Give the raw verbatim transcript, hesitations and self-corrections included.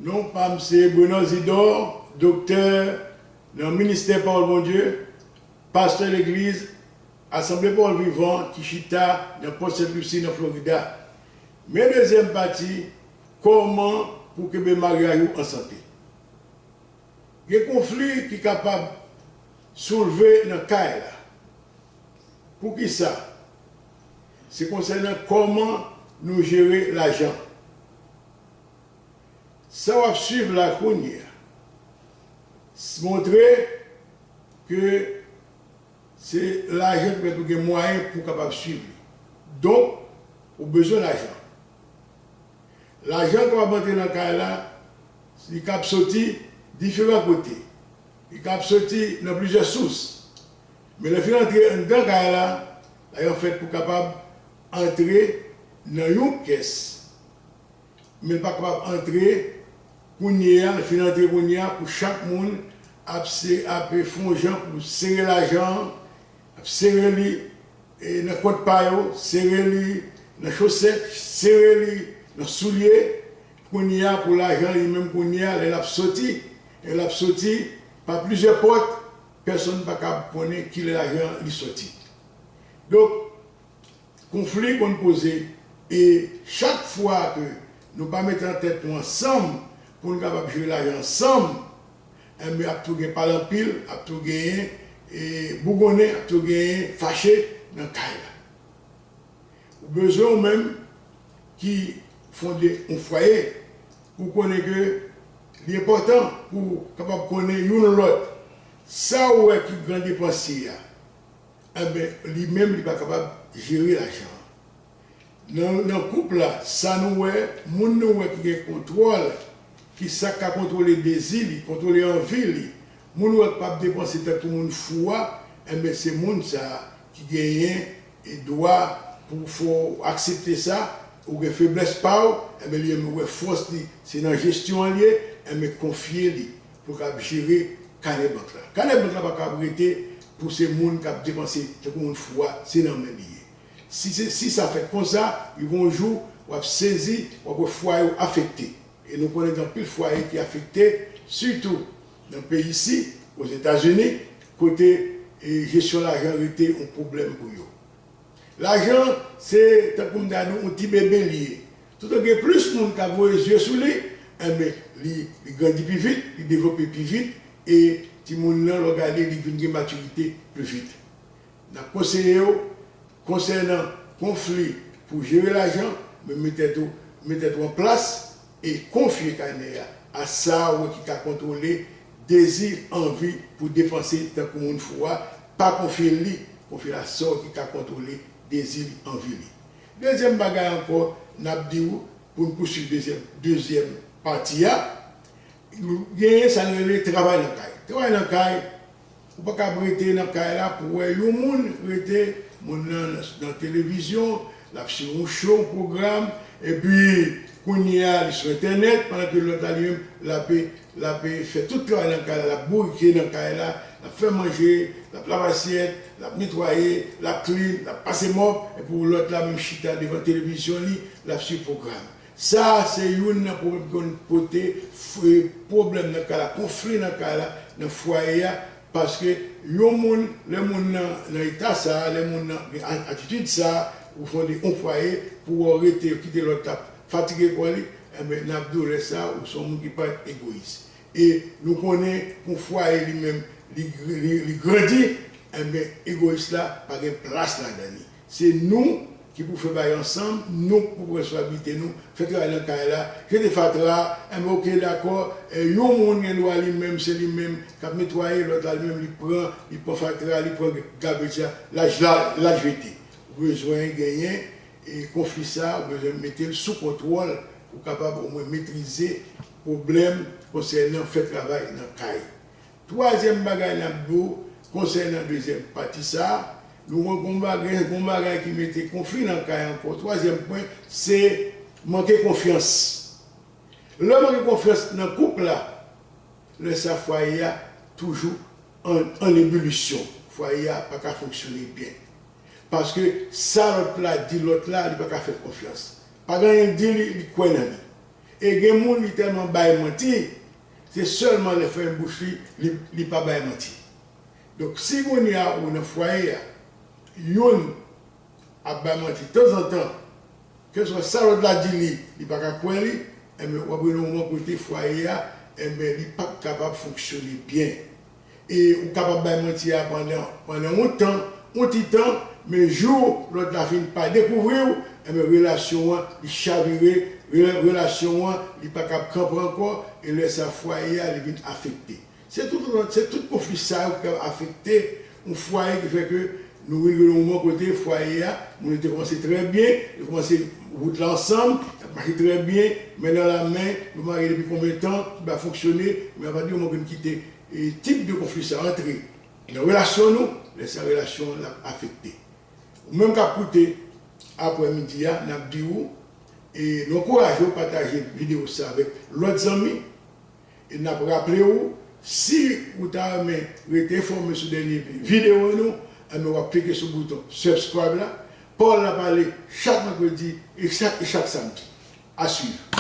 Non pa m se Brenor Zidor, doktè nan ministè Pawòl Bondye, pastè legliz Asanble Pawòl Vivan ki chita nan Port Saint Lucie nan Florida. Men dezyèm pati, kòman pou kenbe maryaj ou an sante. Gen konfli ki kapab soulve nan kay la. Poukisa? Se konsènan kòman nou jere lajan. Sa w ap swiv la kounye a montre ke se lajan ki pèmèt ou gen mwayen pou w kapab swiv li. Donk, ou bezwen lajan. Lajan k ap antre nan kay la, li kab soti diferan kote. Li kab soti nan plizyè sous. Men lè fin antre anndan kay la, lajan fèt pou kapab antre nan yon kès. Men l pa kapab antre kounye a, l fin antre kounye a pou chak moun ap se ap fè yon jan pou sere lajan an, ap sere li e nan kont pa yo, sere li nan chosèt, sere li nan soulye. Kounye a pou lajan li menm kounye a, lè l ap soti, lè l ap soti pa plizyè pòt, pèsonn pa kab konnen kilè lajan li soti. Donk, konfli konn poze e chak fwa ke nou pa mete an tèt nou ansanm pou nou kapab jere lajan ansanm, enben ap tou gen pale anpil, ap tou genyen e bougonnen, ap tou genyen fache nan kay la. Ou bezwen ou menm ki fonde yon fwaye, ou konnen ke li enpòtan pou w kapab konnen youn lòt. Sa ou wè ki gran depansye a, enben, li menm li pa kapab jere lajan an. Nan, nan koup la, sa nou wè, moun nou wè ki gen kontwòl, ki sa k ka kontwole dezi li, kontwole anvi li, moun ou wè k p ap depanse tankou moun fou a, enben, se moun sa a ki genyen e dwa pou fè w aksepte sa, ou gen feblès pa w, enben, li menm wè fòs li, se nan jesyon an li ye, enben, konfye li pou l kab jere kanè bank la. Kanè bank la pa kab rete pou se moun k ap depanse tankou moun fou a, se nan men li ye. Si se, si sa fèt konsa, rive yon jou, w ap sezi, w ap wè fwaye w afekte. E nou konnen gen anpil fwaye ki afekte, sitou nan peyi isi, Ozetazini, kote e, jesyon lajan rete yon pwoblèm pou yo. Lajan, se tankou m ta di w, yon ti bebe li ye. Toutan gen plis moun k ap voye zye sou li, enben, li, li grandi pi vit, li devlope pi vit, e timoun nan, lè w gade, li vin gen matirite pi vit. N ap konseye w konsènan konfli pou jere lajan, men met tèt ou, met tèt ou an plas e konfye kanè a a sa ou wè ki ka kontwole dezi, anvi pou depanse tankou moun fou a, pa konfye l li, konfye l a sa ou ki ka kontwole dezi li, anvi li. Dezyèm bagay ankò, n ap di w pou n pouswiv dezyèm, dezyèm pati a, genyen sa n rele travay nan kay. Travay nan kay, ou pa kab rete nan kay la pou w wè yon moun rete, moun nan, nan, nan televizyon, l ap swiv yon show, yon pwogram, epi kounye a, li sou entènèt, pandan ke lòt la, li menm, l ap, l ap fè tout travay nan kay la, l ap bourike nan kay la, l ap fè manje, l ap lave asyèt, l ap netwaye, l ap clean, l ap pase mòb, epi lòt la menm chita devan televizyon li, l ap swiv pwogram. Sa a se youn nan pwoblèm ki konn pote f-, pwoblèm nan kay la, konfli nan kay la, nan fwaye a, paske yon moun, lè moun nan, nan eta sa a, lè moun nan gen a-, atitid sa a, ou fonde yon fwaye, pou w rete, kite lòt la fatige kò li, enben, n ap di w lè sa a, ou se yon moun ki parèt egoyis. E nou konnen pou fwaye li menm, li, li, li grandi, enben, egoyis la pa gen plas ladan li. Se nou ki pou fè bagay ansanm, nou ki pou pran responsablite nou, fè travay nan kay la, jete fatra, enben, oke, dakò, e, yon moun gen dwa li menm, se li menm k ap netwaye, lòt la li menm li pran, li pran fatra, li pran gabej la, l al, l al jete. Ou bezwen genyen, e, konfli sa a, ou bezwen mete l sou kontwòl, pou w kapab omwen metrize pwoblèm konsènan fè travay nan kay. Twazyèm bagay n ap di w konsènan dezyèm pati sa a, nou wè gon bagay, gon bagay ki mete konfli nan kay ankò. Twazyèm pwen, se manke konfyans. Lè manke konfyans nan koup la, lè sa fwaye a toujou an, an ebilisyon. Fwaye a pa ka fonksyone byen. Paske sa lòt la di lòt la, li pa ka fè l konfyans. Pa gen anyen l di li, li kwè nan li. E gen moun li tèlman bay manti, se sèlman lè fèmen bouch li, li, li pa bay manti. Donk, si kounye a ou nan fwaye a, youn ap bay manti tanzantan, kèlkeswa sa lòt la di li, li pa ka kwè li, enben, w ap rive nan moman kote fwaye a, enben, li p ap kapab fonksyone byen. E ou kapab bay manti a pandan, pandan yon tan, yon ti tan, men jou lòt la fin pa dekouvri w, enben, relasyon an, li chavire, rela-, relasyon an, li pa kab kanpe ankò, e lè sa fwaye a, li vin afekte. Se tout, se tout konfli sa yo ki ka afekte yon fwaye ki fè ke nou rive nan moman kote fwaye a, moun yo te kòmanse trè byen, yo kòmanse wout la ansanm, y ap mache trè byen, men nan la men, yo marye depi konbyen tan, ki pa fonksyone, men apati de moman ke n kite, e, tip de konfli sa antre nan relasyon nou, lè sa relasyon an l ap afekte. Ou menm k ap koute aprè midi a, n ap di w, e, nou ankouraje w pataje videyo sa avèk lòt zanmi, e n ap raple w, si ou ta renmen rete enfòme sou dènye videyo nou, enben w ap klike sou bouton subscribe la. Pawòl la pale chak vandredi e chak, e chak samdi. A swiv.